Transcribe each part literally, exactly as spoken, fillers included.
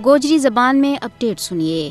گوجری زبان میں اپڈیٹ سنیے۔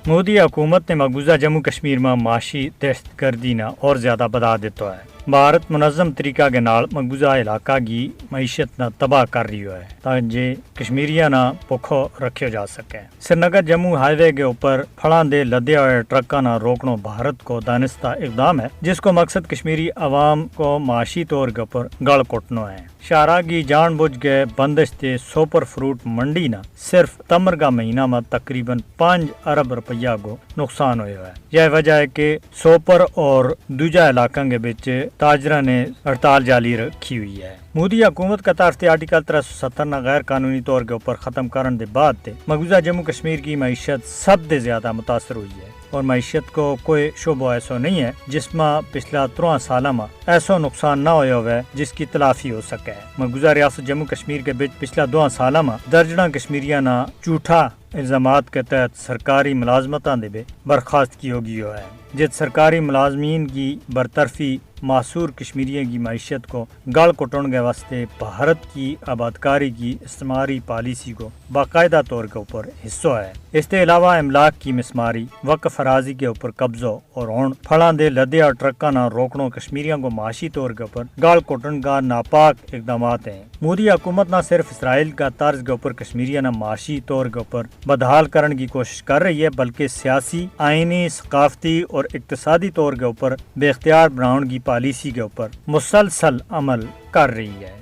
مودی حکومت نے مقبوضہ جموں کشمیر ما معاشی دہشت گردی نا اور زیادہ بدھا دیتو ہے۔ بھارت منظم طریقہ کے نال مقبوضہ علاقہ کی معیشت نا تباہ کر رہیو ہے تاں جے کشمیریاں نا پوکھو رکھیو جا سکے۔ سرینگر جموں ہائی وے کے اپر پھڑاں دے لدیا ہوئے ٹرکاں نا روکنو بھارت کو دانستہ اقدام ہے، جس کو مقصد کشمیری عوام کو معاشی طور کے اپر گل کٹنو ہے۔ شاہراہ کی جان بجھ کے بندش تے سوپر فروٹ منڈی نا صرف تمر کا مہینہ ما تقریبا پانچ ارب روپیہ کو نقصان ہویو ہے۔ یاہ وجہ ہے کہ سوپر اور دوجا علاقاں کے بچ تاجراں نے ہڑتال جالی رکھی ہوئی ہے۔ مودی حکومت کا طرف تے آرٹیکل ترے سو ستر نا غیر قانونی طور کے اپر ختم کرن دے بعد تے مقبوضہ جموں کشمیر کی معیشت سب دے زیادہ متاثر ہوئی ہے اور معیشت کو کوئی شعبو ایسو نہیں ہے جس ما پچھلا ترواں سالاں ما ایسو نقصان نہ ہویو ہووے جس کی تلافی ہو سکے۔ مقبوضہ ریاست جموں کشمیر کے بچ پچھلا دواں سالاں ما درجناں کشمیریاں نا جھوٹا الزامات کے تحت سرکاری ملازمتاں دے بے برخاست کیو گیو ہے، جت سرکاری ملازمین کی برطرفی معصور کشمیریاں کی معیشت کو گل کٹن کے واسطے بھارت کی آبادکاری کی استعماری پالیسی کو باقاعدہ طور کے اپر حصو ہے۔ اس تے علاوہ املاک کی مسماری، وقف اراضی کے اپر قبضو اور ہن پھڑاں دے لدیا ٹرکاں نا روکنو کشمیریاں کو معاشی طور کے اپر گل کٹن کا ناپاک اقدامات ہیں۔ مودی حکومت نا صرف اسرائیل کا طرز کے اپر کشمیریاں نا معاشی طور کے اپر بدحال کرن کی کوشش کر رہی ہے بلکہ سیاسی، آئینی، ثقافتی اور اقتصادی طور کے اپر بے اختیار بناؤن کی پالیسی کے اپر مسلسل عمل کر رہی ہے۔